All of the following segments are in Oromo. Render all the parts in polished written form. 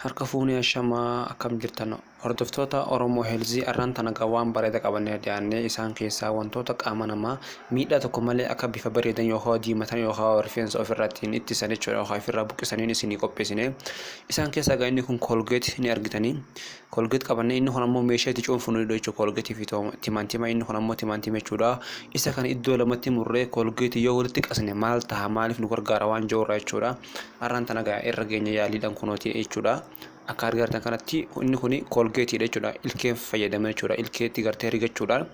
Harka fuunee ashamaa, akkam jirtan, hordoftoota Oromoo Health? Arraan tana waan bareeda qabannee dhiyaannee, isaan keessaa wantoota qaama namaa miidhaa tokko malee akka bifa bareedan yookaan diimatan yookaan rifeensa ofirraa ittiin ittisan jechuudha, yookaan ofirraa buqqisaniin isinii qopheessine. Isaan keessaa egaa inni kun Colgate ni argitanii. Colgate qabannee, inni kun ammoo meeshaa itti cuunfnu jechuudha, Colgate fi timaantima. Inni kun ammoo timaantima jechuudha. Isa kana iddoo lamatti murree Colgate yoo walitti qasne maal ta'a, maaliif nu gargaara waan jiru jechuudha. Arraan tana egaa irra geenya yaaliidhaan kunooti jechuudha. Akka argitan kanatti inni kun Colgateiidha jechuudha. Ilkeen fayyadama jechuudha. Ilkeetti gartee rigachuudhaan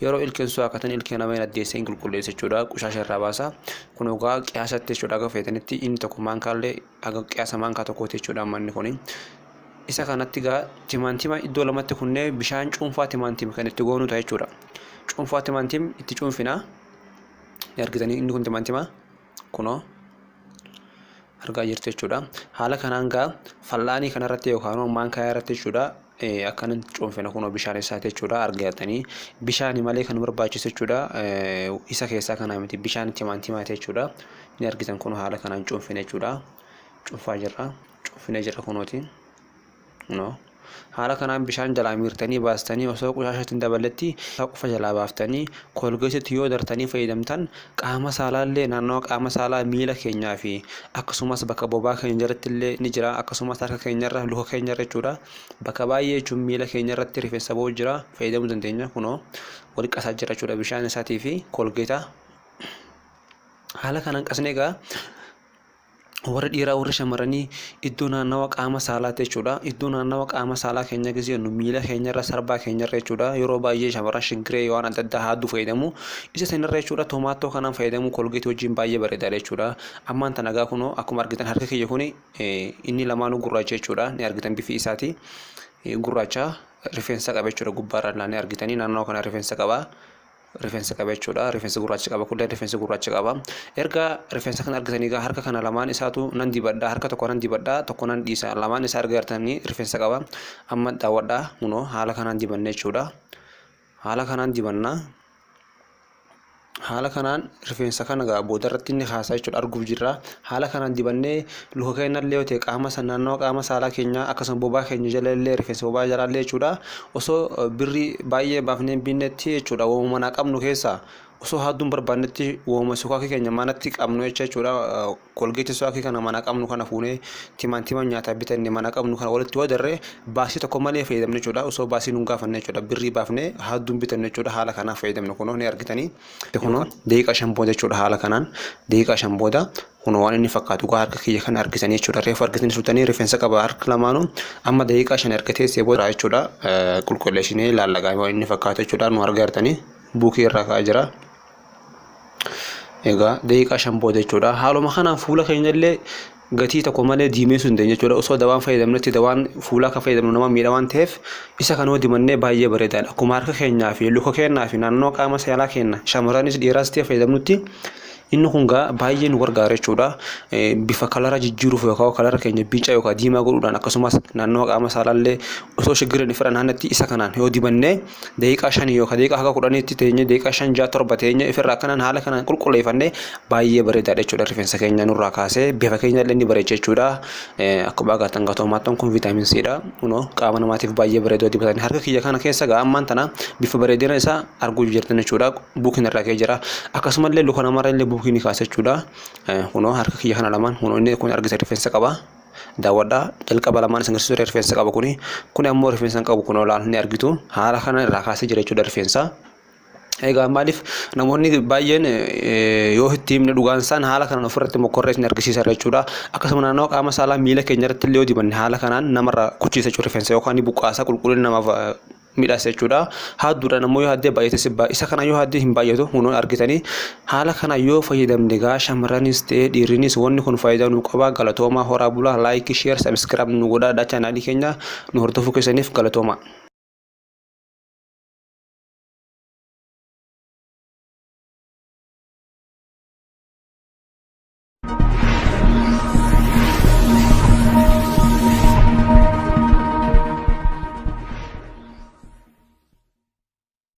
yeroo ilkeen su'aakatan ilkee nama hin addeessee hin qulqulleessa jechuudha. Qushaasha irraa baasa. Kun egaa qiyaasatti jechuudha. Akka feetanitti inni tokko maankaallee haga qiyaasa maankaa tokkooti jechuudha amma inni kuni. Isa kanatti egaa timaantima iddoo lamatti kunnee bishaan cuunfaa timaantima kan itti goonu ta'a jechuudha. Cuunfaa timaantim itti cuunfina. Ni argitanii, inni kun timaantima kunoo argaa jirtu jechuudha. Haala kanaan gaa fal'aanii kanarratti yookaan maankaa irratti jechuudha, akkanan cuunfina kunoo bishaan isaati jechuudha. Argatanii, bishaani malee kan barbaachisu jechuudha. Isa keessaa kanaa miti, bishaan timaantimaati jechuudha. Ni argitan, kunoo haala kanaan cuunfina jechuudha. Cuunfaa jirra. Cuunfina jirra kunooti. Kunoo haala kanaan bishaan jalaa miirtanii baastanii, osoo qushaashatti hin dabaletti qofa jalaa baaftanii Colgateitti yoo dartanii fayyadamtan, qaama saalaallee, naannawa qaama saalaa, miila keenyaa fi akkasumas bakka bobaa keenya jalatti illee ni jira, akkasumas harka keenyarra, luka keenyarra jechuudha, bakka baay'ee jechuun miila keenya irratti rifeensa ba'u jira, fayyadamuu dandeenya. Kunoo wal qasaa jira jechuudha bishaan isaatii fi Colgate. Haala kanaan qasnee egaa warri dhiiraa, warri shamarranii iddoo naannawa qaama saalaatti jechuudha. Iddoo naannawa qaama saalaa keenya gisee jennu miila keenyarra, sarbaa keenyarra jechuudha. Yeroo baay'ee shamarran shiggiree waan adda addaa haadduu fayyadamu. Isa sanarra jechuudha, tomato kanaan fayyadamu Colgate wajjin baay'ee bareedaadha jechuudha. Ammaan tana egaa kunoo akkuma argitan harka kiyya kuni inni lamaanuu gurraacha jechuudha. Ni argitan, bifi isaati gurraacha, rifeensa qaba jechuudha gubbaarra. Ni argitanii, naannoo kana rifeensa qaba. Rifeensa qaba jechuudha. Rifeensa gurraacha qaba. Kullee rifeensa gurraacha qaba. Erga rifeensa kana argatanii egaa harka kana lamaan isaatu nan dibadha. Harka tokko nan dibadha, tokko nan dhiisa. Lamaan isaa erga argatanii rifeensa qaba. Amma daawwadhaa, kunoo haala kanaan dibanne jechuudha. Haala kanaan dibannaa. Haala kanaan rifeensa kana egaa booda irratti inni kaasaa jechuudha, arguuf jirra. Haala kanaan dibannee luka keenya illee yoo ta'e, qaama sana, naannoo qaama saalaa keenyaa, akkasuma bobaa keenya jala illee, rifeensa bobaa jalaa illee jechuudha. Osoo birrii baay'ee baafnee hin binnetti jechuudha, waanuma manaa qabnu keessaa, osoo haadduun barbaannetti waanuma sukaakii keenya manatti qabnu jechuudha. Colgate sukaakii kana mana qabnu kana fuunee timaantima nyaataa bitanne mana qabnu kana walitti yoo darre, baasii tokko malee fayyadamne jechuudha. Osoo baasii nun gaafanne jechuudha. Birrii baafnee haadduun bitanne jechuudha. Haala kanaan fayyadamne, kunoo ni argitanii. Kunoo daqiiqaa 5 booda jechuudha, haala kanaan daqiiqaa 5 booda kunoo waan inni fakkaatu gaa harka kiyya kana argitanii jechuudha. Reefu argitanii turtanii, rifeensa qaba harka lamaanuu. Amma daqiiqaa 5 erga teessee booda jechuudha, qulqulleessinee ilaallagaa waan inni fakkaatu jechuudha. Nu argaa jirtanii, buukii irraa ka'aa jira. Egaa daqiiqaa 5 booda jechuudha. Haaluma kanaan fuula keenya illee gatii tokko malee diimeessuu hin dandeenye jechuudha. Osoo dawaan fayyadamnetti, dawaan fuulaa kan fayyadamnu nama miidha waan ta'eef, isa kana yoo dibannee baay'ee bareedaadha. Akkuma harka keenyaa fi luka keenyaa fi naannoo qaama saalaa keenya shamarranis dhiiraas ta'e fayyadamnutti, inni kun gaa baay'ee nu gargaara jechuudha. Bifa color jijjiiruuf yookaan color keenya bica yookaan diimaa godhuudhaan, akkasumas naannoo qaama saalaallee osoo shiggireen ifirra naannatti isa kanaan yoo dibannee, daqiiqaa 5 yookaan daqiiqaa haga 10tti teenye, daqiiqaa 5, 6, 7 teenye ifirraa akkanaan haala kanaan qulqulleeffannee baay'ee bareedaadha jechuudha. Rifeensa keenya nurraa kaasee bifa keenya illee ni bareecha jechuudha. Akkuma agartan gaa tomaton kun vitamin C dha. Kunoo qaama namaatiif baay'ee bareedoo dibatanii harka kiyya kana keessa gaa ammaan tana bifa bareedina isaa arguu jirtan jechuudha. Buukiin irraa ka'ee jira. Akkasumallee luka namarra illee buukii ni kaasa jechuudha. Kunoo harka kiyya kana lamaan, kunoo inni kun argisa, rifeensa qaba. Daawwadhaa, jalqaba lamaan isin agarsiisu rifeensa qaba kuni. Kuni ammoo rifeensa hin qabu, kunoo laal, ni argitu. Haala kana irraa kaasee jira jechuudha rifeensa. Egaa maaliif namoonni baay'een yoo itti himne dhugaan isaan haala kanaan ofirratti mokkorree isin argisiisa jechuudha. Akkasuma naannoo qaama saalaa miila keenya irratti illee yoo dibanne, haala kanaan namarraa kuchiisa jechuudha rifeensa, yookaan ni buqqaasa, qulqullina namaaf midhaasa jechuudha. Haadduudhaan ammoo yoo haaddee baay'ate, isa kana yoo haaddee hin baay'atu, kunoo argitanii. Haala kana yoo fayyadamne gaa shamarranis ta'ee dhiirrinis wanni kun faayidaa nu qaba. Galatoomaa, horaa bulaa, like, share, subscribe nu godhaa. Channelii keenya nu hordofuu keessaniif galatooma.